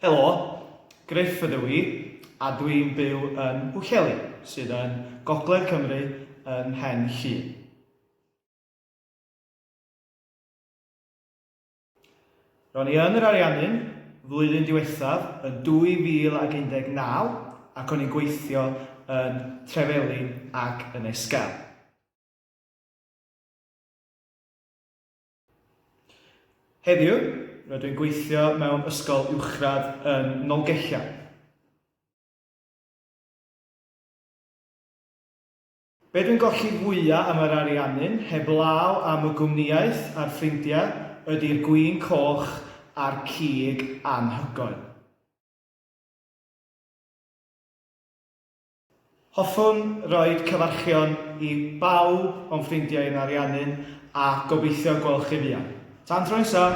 Helo, Griff ydw i, a dwi'n byw yn Pwllheli, sydd yn Gogledd Cymru ym Mhen Llŷn. Ro'n i yn yr Ariannin flwyddyn diwethaf yn 2019 ac o'n i'n gweithio yn Trefelin ac yn Esgair. Heddiw, rydw i'n gweithio mewn ysgol uwchradd yn Nolgellau. Be dwi'n golli fwya am yr Ariannin, heblaw am y gwmnïaeth a'r ffrindiau, ydi'r gwin coch a'r cig anhygoel. Hoffwn roid cyfarchion i bawb o'n ffrindiau yn Ariannin a gobeithio gweld chi fuan. Tan tro nesa!